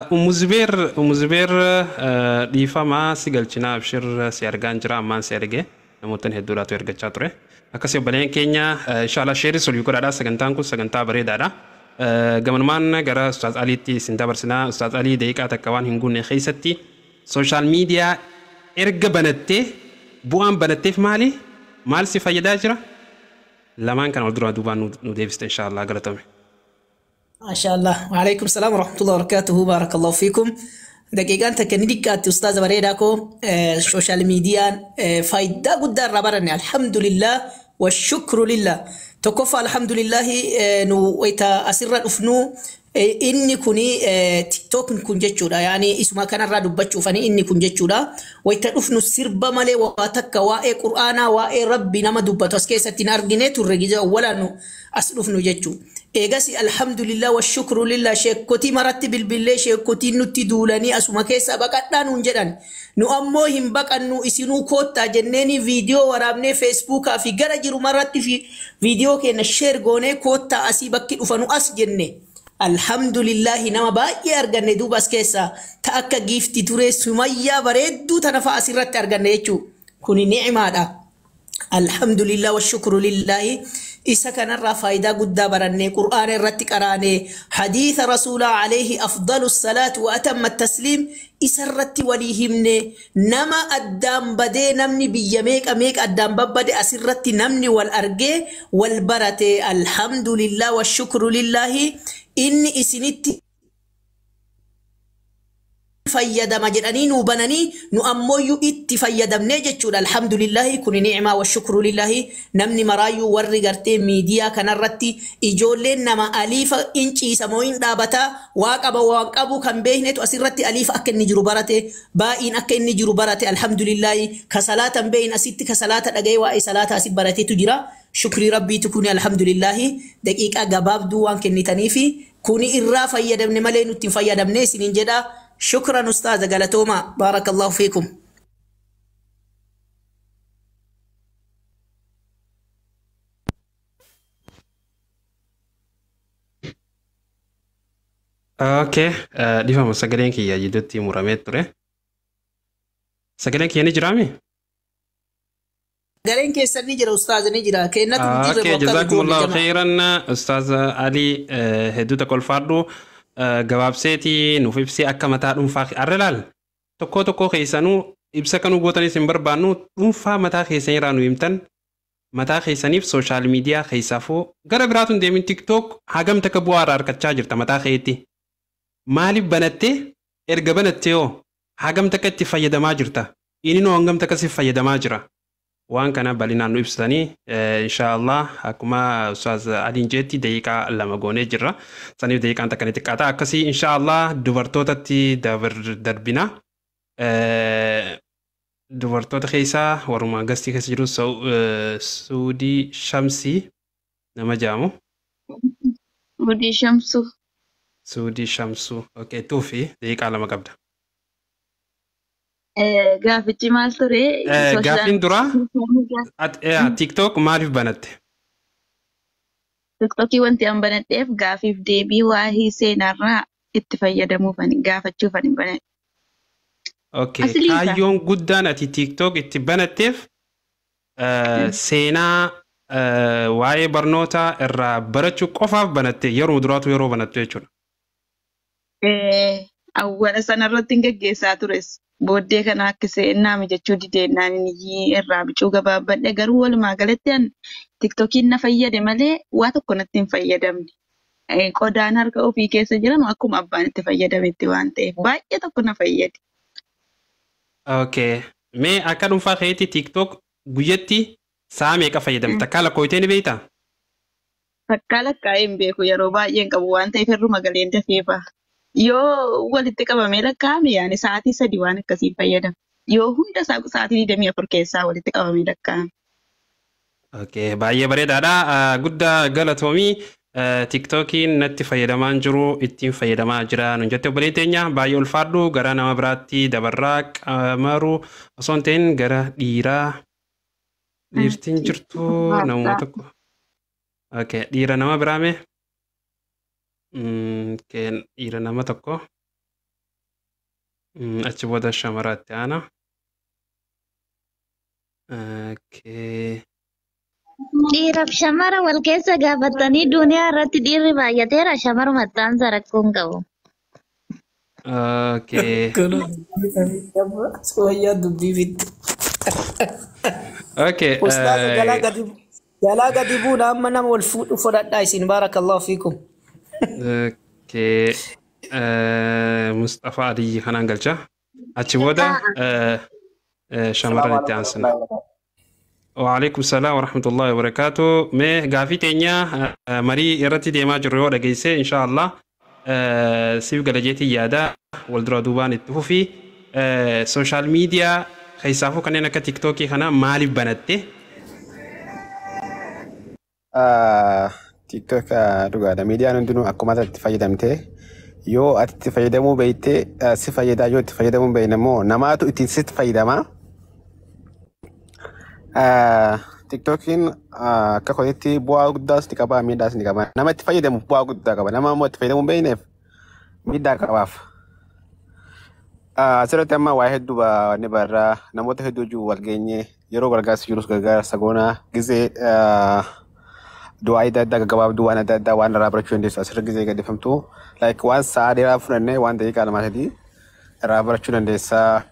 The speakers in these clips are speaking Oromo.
Ummu Zubeer, Ummu Zubeer, dhiifamaa si galchinaa, abshir, si argaan jira, ammaan si arge, namoota hedduudhaatu ergachaa ture. Akkasii obboleen keenya, inshallah share solii godhaadha. Sagantaan kun sagantaa bareedaadha. Gamanumaan gara Ustaaz Aliitti isin dabarsinaa. Ustaaz Alii, daqiiqaa takka waan hin guunne keessatti social media erga banattee bu'aan banatteef maali? Maal si fayyadaa jira? Lamaan kana wal duraa duubaan nu deebiste inshallah, galatome. ما شاء الله، وعليكم السلام ورحمة الله وبركاته، بارك الله فيكم. دقيقان takka ni xiqqaatti. Ustaaza bareedaa koo, social mediaan faayidaa guddaa irraa baranne، الحمد لله والشكر لله. Tokkoffaa، الحمد لله، nu wayita asirra dhufnu inni kuni TikTokni kun jechuudha, yaani isuma kanarraa dubbachuufani inni kun jechuudha, wayita dhufnu sirba malee waa takka waa'ee Qur'aanaa, waa'ee Rabbi nama dubbatu as keessatti hin argine turre gija awwalaan nu as dhufnu jechuudha. Eegas الحمد لله والشكر لله, sheekotii maratti bilbillee sheekotiin nutti duulanii asuma keessa baqadhaa nuun jedhan. Nu ammoo hin baqannu, isinuu koottaa jenneeni viidiyoo waraabnee Facebookaa fi gara jiru maratti fi viidiyoo keenya share goonee koottaa asii bakki dhufanu as jenne. الحمد لله, nama baay'ee arganne. Duuba as keessaa ta akka giifti ture Sumayyaa bareedduu tana fa'a asirratti arganne jechuudha. Kuni ni'imaadha. الحمد لله والشكر لله. Isa kanarraa faayidaa guddaa barannee, Qur'aana irratti qaraanee, hadiisa Rasuulaa عليه أفضل الصلاة وأتم التسليم isa irratti walii himne, nama addaan badee, namni biyya meeqa meeqa addaan babbade asirratti namni wal argee wal barate. الحمد لله والشكر لله. Inni isinitti fayyadama jedhanii nu bananii, nu ammoyyuu itti fayyadamnee jechuudha. الحمد لله, kuni ni'maa والشكر لله. Namni maraayyuu warri gartee miidiyaa kanarratti ijoolleen nama aliifa in ciisamoo in dhaabataa waa qaba, waan qabu kan beeknetu asirratti aliifa akka inni jiru barate, baay'in akka inni jiru barate. الحمد لله, ka salaatan beeyin asitti ka salaata dhaga'ee waa'ee salaata asi barateetu jira. Shukrii Rabbiitu kuni, الحمد لله. Daqiiqaa gabaabduu waan kennitaniifi kuni irraa fayyadamne malee nutti hin fayyadamne isiniin jedha. شكرا أستاذ, galatoomaa, بارك الله فيكم. Okay, dhiifama, sagaleen kiyya jidduutti muramee ture. Sagaleen kiyya ni jiraami? Sagaleen keessan ni jira, ustaaza, ni jira. Kennatu hin jirre. Okay, moo akkam? جزاكم Ijoollee الله jamaa. خيرا Ustaaz Ali, hedduu tokko ulfaadhu, gabaabseetii nuuf ibsee akka mataa dhuunfaa arra laal tokko tokko keessanuu ibsa kanuu gootanis hin barbaannu, dhuunfaa mataa keessan irraa nu himtan, mataa keessaniif social media keessaafuu gara biraatu hin deemin, TikTok hagam takka bu'aa irraa argachaa jirta mataa keetti, maaliif banattee, erga banattee hoo hagam takka itti fayyadamaa jirta, inni noo hangam takka si fayyadamaa jira, waan kana bal'inaan nu ibsitanii. Inshaallah, akkuma Ustaaz Aliin jeetti daqiiqaa 2 goonee jirra, saniif daqiiqaan takka ni xiqqaata. Akkasii inshaallah dubartootatti darbina. Dubartoota keessaa waruma gastii keessa jiru Suudii Shamsii nama jedhamu. Suudii Shamsu. Suudii Shamsuu, okay, tuufi daqiiqaa 2 qabda. Gaafichi maal ture? Gaaffiin duraa TikTok maaliif banatte? TikTokii wanti an banadheef gaafiif deebii waa'ee seenaarraa itti fayyadamuufani, gaafachuufani banadhe. Okay, Asliisa. kaayyoon guddaan ati TikTok itti banatteef seenaa waa'ee barnootaa irraa barachuu qofaaf banatte, yeroo duraatu yeroo banattu jechuudha. Awwala sanarratti hin geggeessaa tures. Booddee kana akka seenaa mijachuu dideennaan inni irraa bicuu gabaabbadhe, garuu walumaa galatti an TikTokiin na fayyade malee waa tokko natti hin fayyadamne. Qodaan harka ofii keessa jiran akkuma abbaan itti fayyadametti waan ta'eef baay'ee tokko na fayyade. Okay. Mee akka dhuunfaa keetti TikTok guyyatti sa'a meeqa fayyadamta? Akka lakkoofitee ni beektaa? Takkaa lakkaa'ee hin beeku, yeroo baay'ee hin qabu waan ta'eef irruma galeen dafee baha. Yoo walitti qabamee lakkaa'ame yaani sa'aatii 3 waan akkasii fayyadama. Yoo hunda isaa sa'aatii 24 keessaa walitti qabamee lakkaa'ame. Okay, baay'ee bareedaadha. Guddaa galatoomii. TikTokiin natti fayyadamaa jiru, ittiin fayyadamaa jira nun jette obboleen teenya, baay'ee ulfaadhu. Gara nama biraatti dabarraa, qamaru osoo hin ta'in gara dhiiraa, dhiirtiin jirtu namuma tokko. Okay, dhiira nama biraa mee? Okay, dhiira nama tokko. Achi booda shamaraatti aana. Okay. Dhiiraaf shamara wal keessa gaafatanii duniyaa irratti dhiirri baay'ateera shamaruma ta'ansa rakkoo hin qabu. Okay. Sumayyaa dubbii fitte. Okay. Ustaaza jalaa gadi buuna amma nama wal fuudhu fudhadhaa isin baarakallahu fiikum. Okay. Mustafa Aliyyi kanaan galcha. Achi booda shamarran itti aansina. وعليكم السلام ورحمة الله وبركاته. Mee gaafii teenya marii irratti deemaa jirru yoo dhageesse insha Allah siif gala jeetii yaada wal dura duubaan itti fufi. Social media keessaafuu kanneen akka TikTokii kana maaliif banatte? TikTok dhugaadha. Miidiyaan hundinuu akkuma ati itti fayyadamte yoo ati itti fayyadamuu beekte si fayyadaa, yoo itti fayyadamuu hin beekne immoo namaatu ittiin sitti fayyadama. TikTokiin akka kootitti bu'aa guddaas ni qaba, miidhaas ni qaba. Nama itti fayyadamu bu'aa guddaa qaba. Nama immoo itti fayyadamuu hin beekneef miidhaa qabaaf. Asirratti amma waa hedduu ni barraa, namoota hedduu wajjin wal geenye, yeroo gargaarsi jirus gargaarsa goonaa, gizee du'aa adda addaa gaggabaabduu, waan adda addaa waan irraa barachuu dandeessu asirra gizee gadhiifamtu, like waan sa'a dheeraa fudhannee waan daqiiqaa 2-3 irraa barachuu dandeessaa.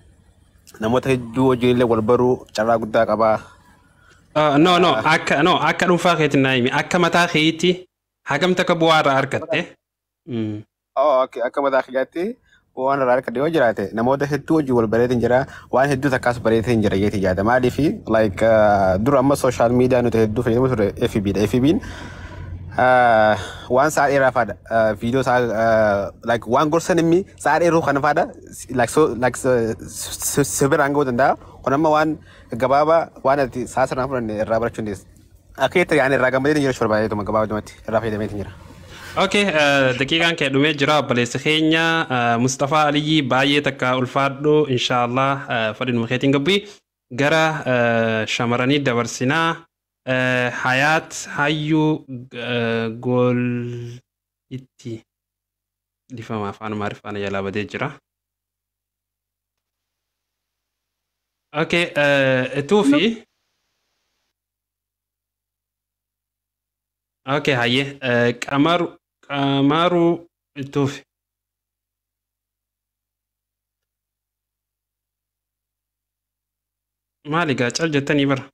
Namoota hedduu wajjin illee wal baruu carraa guddaa qabaa. No, akka no akka dhuunfaa keetiin naa himi, akka mataa keetti hagam takka bu'aa irraa argatte? Oh, okay. Akka mataa kiyyaatti waan irraa argadhe yoo jiraate, namoota hedduu wajjin wal bareetiin jira, waan hedduu takkaas bareetiin jira jeetii yaada. Maaliif, like dura amma social media nuti hedduu fayyadamu ture FB dha. FB'n waan sa'a dheeraa faadha. Viidiyoo sa'a like waan gorsa namni sa'a dheeruu kana faadha, like so like si biraan ga'uu danda'a. Kun amma waan gabaabaa waan ati sa'a sirnaan fudhanne irraa barachuu dandeessa. Akka itti yaani irraa gammadeetiin jira jechuudha, baay'eetuma gabaabumatti irraa fayyadameetiin jira. Okay, daqiiqaan kee dhumee jira, obboleessi keenya Mustafaa Aliyyi, baay'ee takka ulfaadhu. Inshaallah fadhinuma keetiin gabbii gara shamarranii dabarsinaa. Hayaat Hayyuu Gool itti dhifama, afaan Amaariffaan jalaa badee jira. Okay, ituu fi okay, hayyee, Qamaru Qamaru ituufi. Maali gaa cal jettanii bara?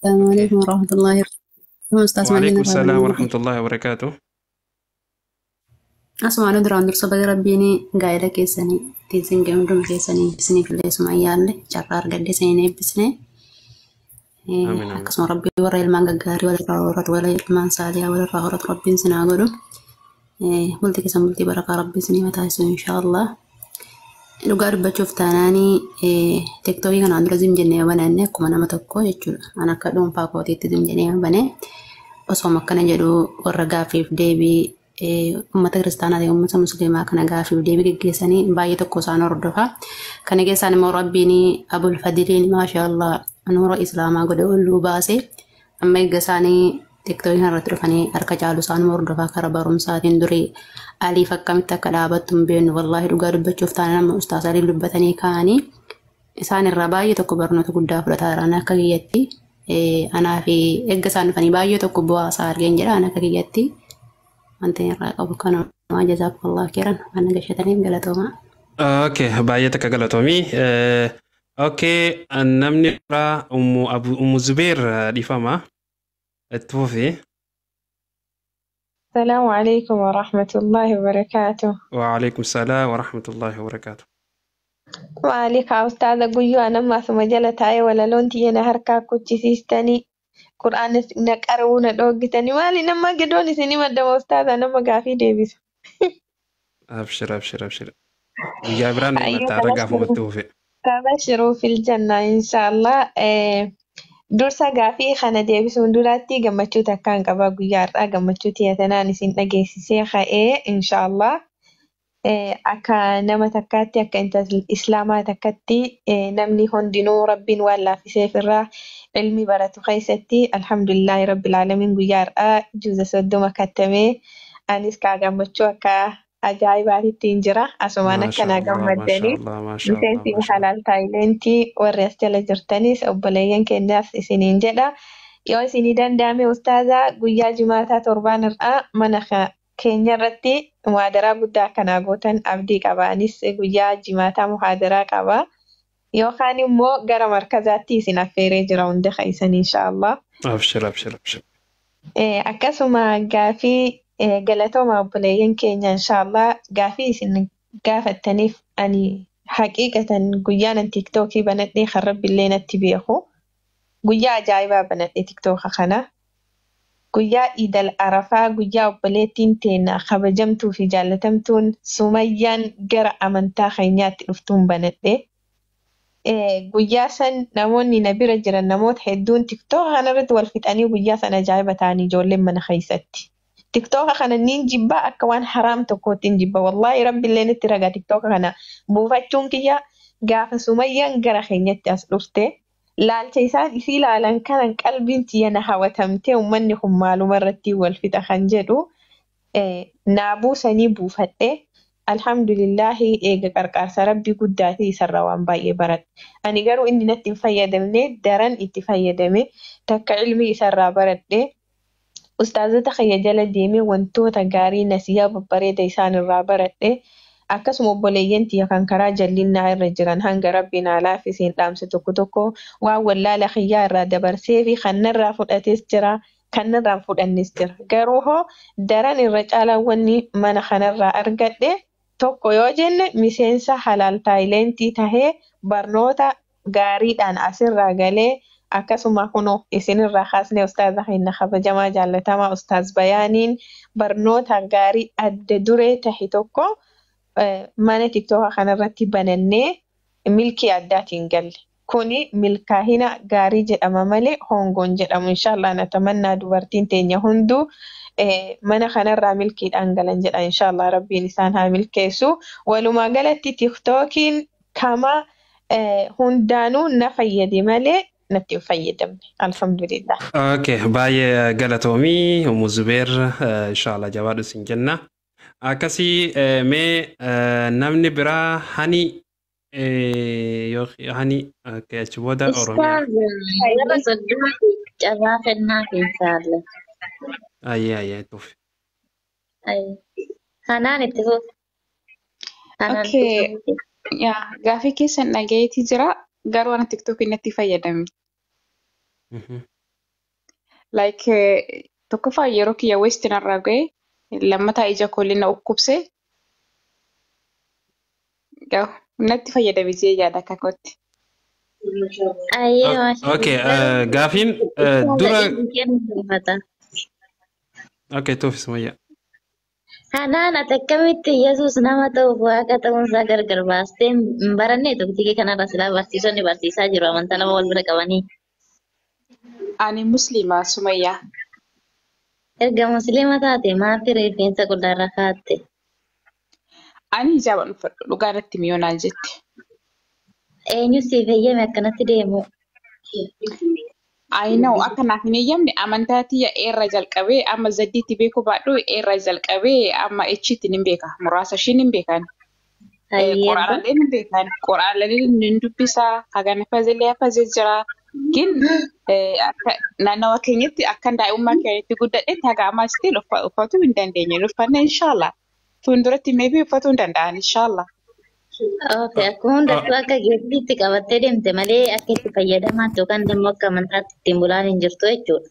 السلام عليكم ورحمة الله وبركاته أستاذ. وعليكم السلام ورحمة الله وبركاته. Asumaan duraan dursa baga Rabbiin gaa'ela keessanii ittiin isin ga'e, hunduma keessanii isiniif illee sumayyaallee carraa argadde isiniin eebbisne. Amiin amiin. Akkasuma Rabbii warra ilmaan gaggaarii walirraa horatu, warra ilmaan saaliyaa walirraa horatu Rabbiin sinaa godhu. Bultii keessan bultii barakaa Rabbiin isinii taasisu inshaallah. Dhugaa dubbachuuf taanaanii TikTokii kanaan dura zim jennee bananne akkuma nama tokko jechuudha. An akka dhuunfaa kootiitti zim jennee bane osoo akkana jedhu warra gaaffiif deebii uummata kiristaanaa ta'e uummata musliimaa kana gaaffiif deebii geggeessanii baay'ee tokko isaan hordofa. Kana keessaan immoo Rabbiin Abul Fadiliin maashaallah nuura islaamaa godhe olluu baase. Amma eegga isaanii TikTokii kanarratti dhufanii harka caalu isaan hordofaa karaa barumsaatiin. Durii aliif akkamitti akka dhaabattu hin beeknu. Wallaahi dhugaa dubbachuuf taana nama ustaas aliif dubbatanii ka'anii isaan irraa baay'ee tokko barnoota guddaa fudhataa jiran. Akka kiyyatti anaa fi eegga isaan dhufanii baay'ee tokko bu'aa isaa argeen jedha. Ana akka kiyyatti wanti irraa qabu kanuma. Jazaakumullahu khairan, waan nagashataniif galatoomaa. Okay, baay'ee takka galatoomii. Okay, namni biraa Ummu Abu Ummu Zubeer dhiifama. Itti fufi. السلام عليكم ورحمة الله وبركاته. وعليكم السلام ورحمة الله وبركاته. Maali kaa ustaaza, guyyuu anamma asuma jala taa'ee walaloon tiyya na harkaa kuchisiistanii, qur'aana na qaruu na dhoogitanii, maali nama gidoon isinii maddama ustaaza, nama gaafii deebisa. Abshir, abshir, abshir. Guyyaa biraan ni Hayyuu himatta, har'a gaafumatti fufe. Tabashiruu fil janna inshaallah. Dursa gaafii kana deebisuun duratti gammachuu takkaan qaba guyyaa har'aa, gammachuu tiyya tanaan isin dhageessisee ka'ee inshaallah. Akka nama takkaatti, akka intala islaamaa takkatti, namni hundinuu Rabbiin waan laaffiseef irraa ilmi baratu keessatti, alhamdulillahi rabbil aalamiin, guyyaa har'aa juuza 30 kattamee anis kaa gammachuu akka ajaa'ibaatitti hin jira. Asumaan akkanaa Maashaallah, gammaddaniif maashaallah, maashaallah, miseensi maashaallah. halaal taayilentii warri as jala jirtanis obboleeyyan keenyaas isiniin jedha. Yoo isinii danda'ame ustaazaa guyyaa jimaataa torbaan irraa mana keenya irratti muhaadaraa guddaa akkanaa gootan abdii qaba. Anis guyyaa jimaataa muhaadaraa qaba. Yookaan immoo gara markazaatti isin affeeree jira hunda keessan inshaallah. Abshir, abshir, abshir. Akkasuma gaafii galatooma obboleeyyan keenya inshaallah gaafii isin gaafattaniif ani haqiiqatan guyyaan an tiktookii banadhee kan rabbiillee natti beeku guyyaa ajaa'ibaa banadhe tiktooka kana guyyaa iidal arafaa guyyaa obboleettiin teenya kabajamtuu fi jaallatamtuun sumayyaan gara amantaa keenyaatti dhuftuun banadhe. Guyyaa san namoonni na bira jiran namoota hedduun tiktooka kanarratti wal fixanii guyyaa san ajaa'iba ta'anii ijoolleen mana keessatti. Tiktooka kana niin jibbaa akka waan haraam tokkootti hin jibba. Wallaahi rabbiillee natti ragaa tiktooka kana buufachuun kiyya gaafa sumayyaan gara keenyatti as dhufte laalcha isaan isii laalan kanan qalbiin tiyya na hawatamtee uummanni kun maaluma irratti wal fixa kan jedhu naa buusanii buufadhe. Alhamdulillahi eega qarqaarsa rabbii guddaatii isarraa waan baay'ee baradhe. Ani garuu inni natti hin fayyadamne daran itti fayyadame takka ilmii isarraa baradhe. Ustaazota kiyya jala deemee wantoota gaarii nasiyaa babbareeda isaan irraa baradhe. Akkasuma obboleeyyan tiyya kan karaa jallinnaa irra jiran hanga rabbiin haa laaffiseen dhaamsa tokko tokko waan wallaala kiyyaa irraa dabarsee fi kan narraa fudhates jira kan narraa hin fudhannes jira. Garuu hoo daran irra caalaa wanni mana kanarraa argadhe tokko yoo jenne miseensa halaal taayilentii tahee barnoota gaariidhaan asirraa galee akkasuma kunoo isinirraa kaasnee ustaaza keenya kabajamaa jaallatamaa ustaaz Bayaaniin barnoota gaarii adda duree tahe tokko mana tiktooka kanarratti banannee milkii addaatiin galle. Kuni milkaa'ina gaarii jedhama malee hongoon jedhamu. Inshaallah natamannaa dubartiin teenya hunduu mana kanarraa milkiidhaan galan jedha. Inshaallah rabbiin isaan haa milkeessu. Walumaa galatti tiktookiin kama hundaanuu na fayyade malee natti hin fayyadamne. Alhamdulillah. Okay, baay'ee galatoomii Ummu Zubeer inshallah jabaadhu sin jenna. Akkasii mee namni biraa hani yookiin hani okay, achi booda Oromiyaa. Ustaaz warra soddomatti carraa kennaa keessaa Ayyee ayyee tuuf. Hanaan itti fufu. Hanaan itti Okay, fufu. yaa gaafii keessan dhagayeetii jira. Garuu ana TikTok natti fayyadame. Like tokkoffaa yeroo kiyya West narraa ga'e lammataa ija koollee na dhukkubse natti fayyadame jee yaada akka kootti. Ayyee maashaa Okay, garuu gaafiin ustaaza dura ilmi kennu gaafata. okay tuuf Sumayyaa. Hanaan ati akkamitti Yesuus nama ta'uuf waaqa ta'uunsaa gargar baastee hin barannee tokkitti kanarra silaa barsiisonni barsiisaa jiru amantaa nama wal bira qabanii. Ani musliima Sumayyaa. Erga musliima taate maaf rifeensa qullaarra kaa'atte? Ani hijaaban uffadhu dhugaa natti miyoo naan jette. Eenyu siif eeyyame akkanatti deemu? I know akka naaf hin eeyyamne amantaa tiyya eerra jalqabee amma zaddiitti beekuu baadhu eerra jalqabee amma echiitti nin beeka muraasa ishii nin beekan. Hayyee Qoraallee nin beekan qoraallee nin dubbisaa hagana fazilee hafazee jira. Gin akka naannawa keenyatti akkan daa'imummaa keenyatti guddadhetti haga ammaa still uffatuu hin dandeenye. Uffanna inshallah. Fuulduratti maybe uffatuu hin danda'an inshallah. Okay, akkuma hundattuu akka geettiitti qabattee deemte malee akka itti fayyadamaatti yookaan immoo akka amantaatti ittiin bulaan hin jirtu jechuudha.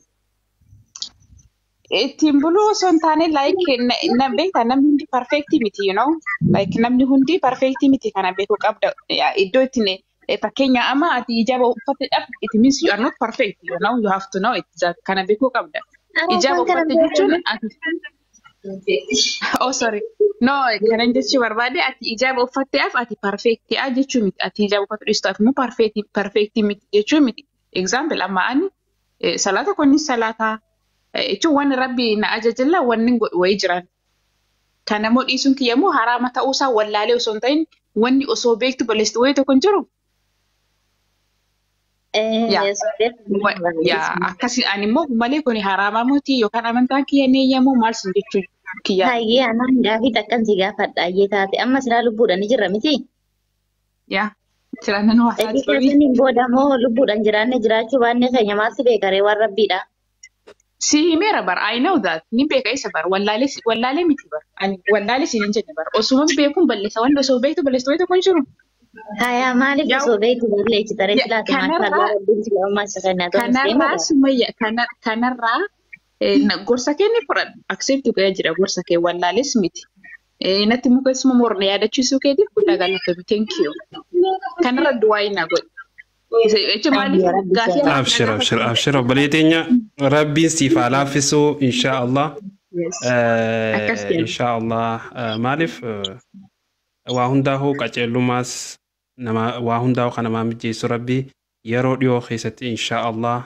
Ittiin buluu osoo hin taane like na beektaa namni hundi perfect miti you know like namni hundi perfect miti kana beekuu qabda. Iddoo ittiin fakkeenya amma ati ijaaba uffatteedhaaf it means you are not perfect you know you have to know it that kana beekuu qabda. Ijaaba Araafaan kana uffatte jechuun ati oh sorry no kanan jechuu barbaade ati ijaaba uffatteef ati perfectiidha jechuu miti ati ijaaba uffatu dhiistuuf immoo perfect miti jechuu miti. Example amma ani salaata kunni salaataa jechuun wanni rabbi na ajajalla wanni godhu wayii jiran. Kana immoo dhiisuun kiyya immoo haraama ta'uusaa wallaalee osoo hin ta'in wanni osoo beektu balleessitu wayii tokko hin jiru. Yaa yaa akkasi ani immoo malee kun haraama miti yookaan amantaan kiyya ni eeyyamu maal sin jechuu Kiyyaa. Hayyee anaan gaafii takkan si gaafadha hayyee taate amma silaa lubbuudhaan ni jirra miti. Yaa. Silaa nan waasaa Daqiiqaa jiranii. saniin booda moo lubbuudhaan jiraanne jiraachuu baanne keenya maaltu beekaree waan rabbiidha. Si himeera bar. I know that. Ni beeka isa bar. Wallaalee wallaalee miti bar. Ani wallaalee siin hin jenne bar. Osuma beekuun balleessa. Wanni osoo beektu balleessitu wayii tokko hin jiru. Hayaa maaliif Yaa osoo beektu balleessita ree silaate kanarraa maashaallah rabbiin sila uumaa isa kennaa ta'u kanarraa musliimadha. Sumayya kanarraa gorsa kee ni fudhadha. Accept godhee jira gorsa kee wallaales miti. Natti muka isuma morna yaadachiisuu keetiif guddaa galatoomi. Thank you. Kanarra du'aa na godhi. Jechuun maaliif Yaa rabbi gaafii si ati na Abshir, abshir, gaafatte abshir. Obboleetteenya Rabbiin siif haa laaffisu insha Allah. Yes. Akkas jedhama. Insha Allah. Maaliif waa hundaa'uu qaceellumaas nama waa hundaa'uu kan namaa mijeessu Rabbi yeroo dhiyoo keessatti insha Allah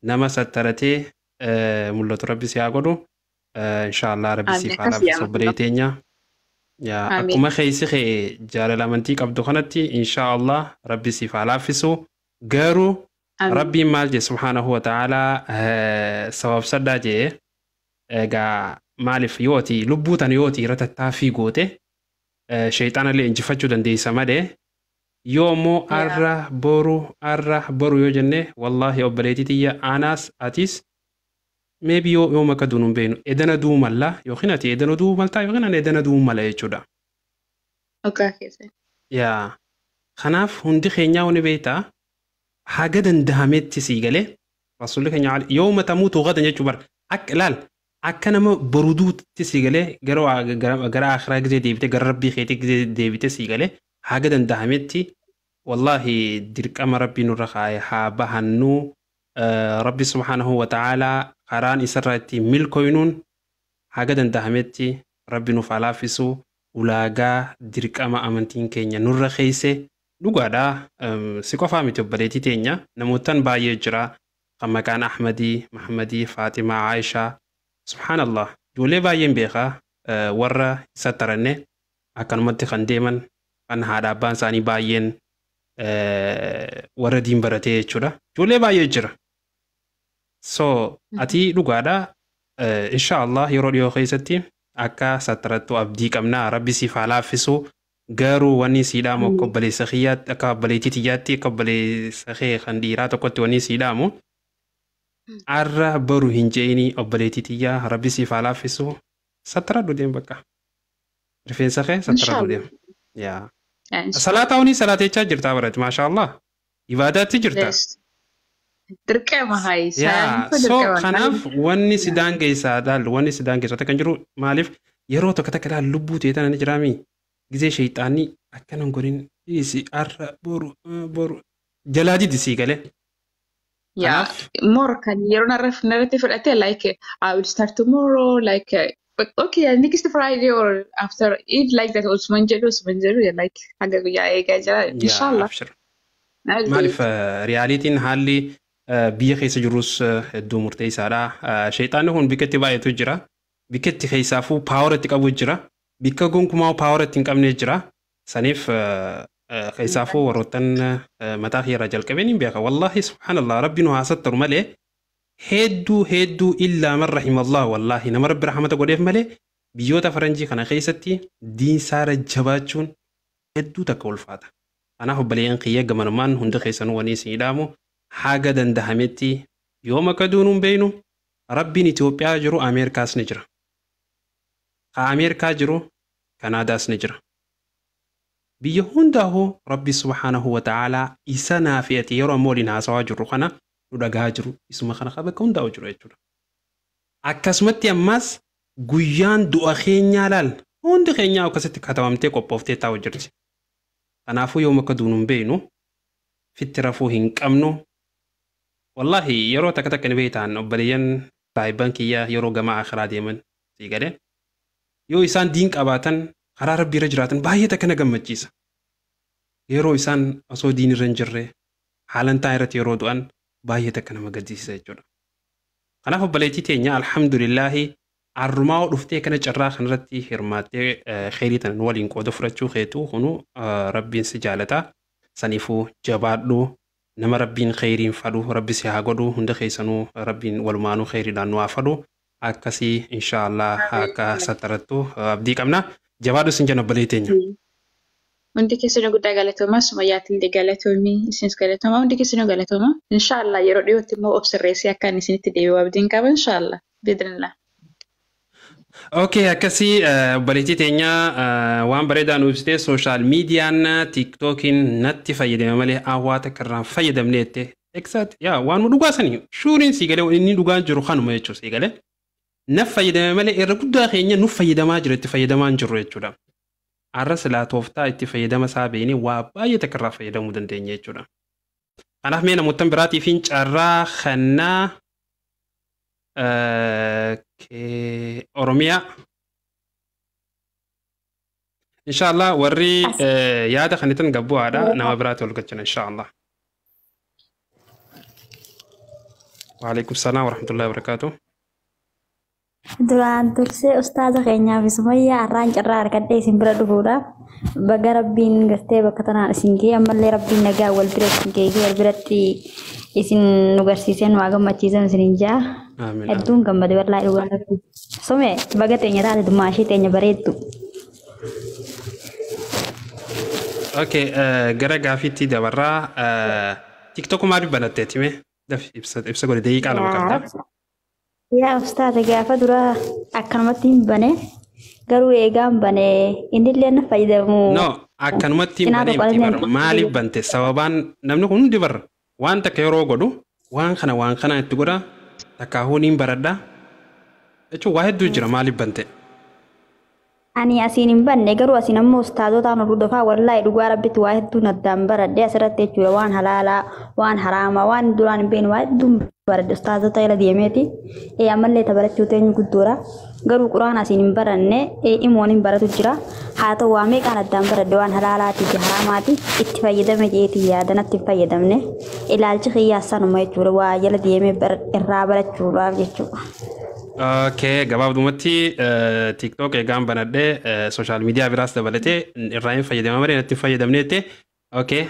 nama sattaratee mul'atu Rabbi si haa godhu. Insha Allah Rabbi Amiin. siif haa Akkas laaffisu jedhama. obboleetteenya. Yaa Amiin. akkuma keessi kee jaalala amantii qabdu kanatti insha Allah Rabbi siif haa laaffisu. Garuu Amiin. Rabbiin maal jedhe subhaanahu wa ta'aalaa sababsadhaa jedhe egaa maaliif yooti lubbuu tan yooti irra tattaaffii goote sheexaanallee injifachuu dandeessa malee yoo immoo Yaa. arra boru arra boru yoo jenne wallaahi obboleettii tiyya anaas atis maybe yoo yoom akka duunu hin beeknu edana du'uu malla yookiin ati edana du'uu maltaa yookiin ani edana du'uu mala jechuudha. Dhugaa keessan. Yaa kanaaf hundi keenyaa wani beektaa haga danda'ametti sii galee rasuulli keenya yooma tamuutu gadan jechuu bara akka ilaal akka nama boruduutti sii galee gara gara akhiraa gisee deebite gara rabbii keetii gisee deebite sii galee haga danda'ametti wallaahi dirqama rabbii nurra kaa'e haa bahannuu rabbi subhaanahu wa ta'aalaa karaan isarraa itti milkooynuun haga danda'ametti rabbi nuuf haa laaffisu ulaagaa dirqama amantiin keenya nurra keeyse dhugaadha. Si qofaa miti obboleettii teenya namootaan baay'ee jira kan maqaan Ahmadii, Mahamadii, Faatimaa, Aayishaa subhaanallah ijoollee baay'een beekaa warra isa taranne akkanumatti kan deeman kan haadha abbaan isaanii baay'een warra diin baratee jechuudha. Ijoollee baay'ee jira. So ati dhugaadha insha Allah yeroo dhiyoo keessatti akka sattarattu abdii qabna rabbi siif haa laaffisu garuu wanni sii dhaamu akka obboleessa kiyyaatti akka obboleettii tiyyaatti akka obboleessa kee kan dhiiraa tokkotti wanni sii dhaamu arra boru hin je'inii obboleettii tiyyaa rabbi siif haa laaffisu sattaradhu deem bakka rifeensa kee sattaradhu Inshallah. deem yaa Inshallah. salaataa hunii salaateechaa jirtaa barate maasha Allah ibaadaatti jirta. Yes. Dirqama hayi. Yaa Salaanni kun so dirqama. kanaaf wanni si daangeessaa laal wanni si daangeessu kan jiru maaliif yeroo tokko takka laal lubbuu ta'e tana ni jiraami gizee sheexaanni akkana hin godhin dhiisi arra boru boru jalaa didi sii galee. Yeah, Kanaaf more kan yeroo narratti fudhate like I will start tomorrow like but okay yeah, next Friday or after Eid like that osuman jedhu yeah, like haga guyyaa eegaa jira yaa inshallah abshir I'll do maaliif it. Realitiin haalli biyya keessa jirus hedduu murteessaadha. Sheexaanni kun bikka itti baay'atu jira. Bikka itti keessaafuu power itti qabu jira. Bikka gonkumaa power itti hin qabne jira. Saniif keessaafuu warroottan mataa kiyyarraa jalqabeen hin beeka. Wallaahi subhaanallah rabbi nu haa sattaru malee hedduu hedduu illaa man rahimallah wallaahi nama rabbi rahmata godheef malee biyyoota faranjii kana keessatti diinsaara jabaachuun hedduu takka ulfaata. Kanaaf obboleeyyan kiyya gamanumaan hundi keessanuu wanni isin dhaamu haga danda'ametti yoom akka duunu hin beeknu rabbiin Itoophiyaa jiru Ameerikaas ni jira. Ka Ameerikaa jiru Kanaadaas ni jira. Biyya hundaa'uu rabbi subhaanahu wa ta'aalaa isa naafiyate yeroo ammoo waliin haasawaa jirru kana nu dhagahaa jiru isuma kana qaba bakka hundaa'u jiru jechuudha. Akkasumatti ammas guyyaan du'a keenyaa laal hundi keenyaa akkasitti katabamtee qophooftee taa'u jirti. Kanaafuu yoom akka duunu hin beeknu fitti rafuu hin qabnu. Wallaahi yeroo takka takka ni beektaan obboleeyyan saahibban kiyya yeroo gamaa akhiraa deeman sii galee yoo isaan diin qabaatan karaa rabbii irra jiraatan baay'ee takka na gammachiisa. Yeroo isaan osoo diin irra hin jirre haalantaa irratti yeroo du'an baay'ee takka nama gaddisiisa jechuudha. Kanaaf obboleettii teenya alhamdulillaahi arrumaa dhuftee kana carraa kanarratti hirmaattee kheyrii tana nu waliin qooda fudhachuu keetu kunu rabbiin si jaalata. Saniifuu jabaadhu nama rabbiin kheyriin fadhu rabbi si haa godhu hunda keessanuu rabbiin walumaanuu kheyriidhaan nu haa fadhu. Akkasii inshaallah akka sattarattu abdii qabna. Jabaadhu sin jenna obboleettii teenya. Hundi keessanuu guddaa galatoomaa. Sumayyaatillee galatoomii. Isinis galatoomaa. Hundi keessanuu galatoomaa. Inshaallah yeroo dhiyootti immoo of sirreessee akka inni isinitti deebi'u abdiin qaba inshaallah. Biidnillah. Okay, akkasii obboleettii teenya waan bareedaa nu ibsite sooshaal miidiyaan tiiktookiin natti fayyadame malee hawaa takka irraan fayyadamne jette. Exact, yaa waan dhugaa sanii shuuriin sii galee inni dhugaan jiru kanuma jechuudha sii galee. Naf fayyadame malee irra guddaa keenya nuuf fayyadamaa jira itti fayyadamaa hin jirru jechuudha. Har'a silaa tooftaa itti fayyadama isaa beeknee waa baay'ee takka irraa fayyadamuu dandeenya jechuudha. Kanaaf mee namoota biraatiif hin carraa kannaa Oromiyaa. Inshaallah warri yaada kanitan gabbu'aadha nama biraatti ol galchina inshaallah. Waalaikum salaam warahmatullahi wabarakatuh. Duraan dursee ustaaza keenyaaf Sumayyaa har'aan carraa argadhee isin bira dhufuudhaaf baga rabbiin gartee bakka tanaan isin ga'e ammallee rabbiin nagaa wal bira isin ga'e wal biratti isin nu garsiisee nu haa gammachiisan isiniin jaa. Amiin. Hedduun gammade wallaahi dhugaa rabbi. Sume baga teenya taate dummaashee teenya bareeddu. Okay, gara gaafiitti dabarraa TikTok maaliif banatteeti mee? Dafi ibsa godhe daqiiqaa 2 qabda. Yaa ustaaza gaafa dura akkanumatti hin bane garuu eegaan bane innillee na fayyadamu. No, akkanumatti hin Cinaa banee tokko miti illee bara. Maaliif bante? Sababaan namni kun hundi bara waan takka yeroo godhu waan kana itti godha takka huuniin baradha jechuun waa hedduu jira maaliif bante? Ani asiin hin banne garuu asiin ammoo ustaazotaan hordofaa wallaahi dhugaa rabbitti waa hedduun addaan baradhe asirratti jechuudha waan halaalaa waan haraamaa waan duraan hin beekne waa hedduun baradhe ustaazota jala deemeeti. Ee ammallee tabarachuu teenyu guddoodha. Garuu quraan asiin hin baranne ee imoon hin baratu jira. Haa ta'u waa meeqaan addaan baradhe waan halaalaatii fi haraamaati itti fayyadame jeetii yaada natti hin fayyadamne ilaalchi kiyyaa sanuma jechuudha waa jala deemee irraa barachuudhaaf jechuudha. Okay, gabaabdumatti TikTok eegaan banadhee sooshaal miidiyaa biraas dabalatee irraa hin fayyadama malee natti hin fayyadamne jette. Okay,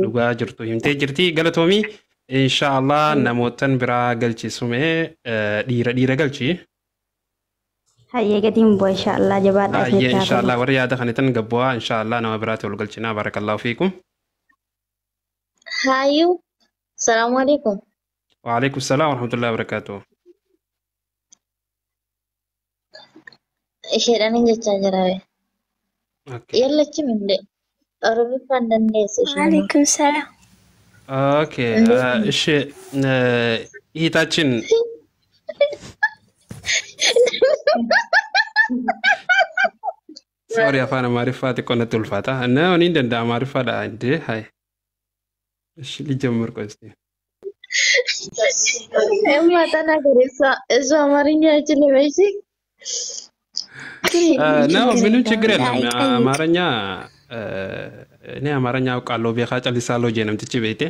dhugaa jirtu himtee jirti galatoomii. Inshaallah namootan biraa galchisumee dhiira dhiira galchi. Hayyee gatiin bu'a inshaallah jabaadhaa Hayyee isinitti haa tolu. inshaallah warri yaada kanitan gabbu'aa inshaallah nama biraatti ol galchinaa barakallahu fiikum. Hayyuu. Salaamu alaikum. Waalaikum salaam warahmatullahi wabarakatuh. Isheedhaan hin jechaa jira. Okay. Yallachim hin Oromiffaan dandeessu isheen. Waalaikum salaam. Okay, እሺ እህታችን ሶሪ afaan amaariffaa xiqqoo natti ulfaata. Na ni danda'a amaariffaadha indee hay. እሺ ሊጀምር ቆይ እስኪ። Emma ተናገሪ። እሷ አማርኛ አይችልም። እሺ ነው ችግር ምንም የለውም ችግር የለም። አይጠይቅ። አማርኛ እኔ አማርኛ አውቃለሁ beekaa callisaaloo jee namtichi beekte.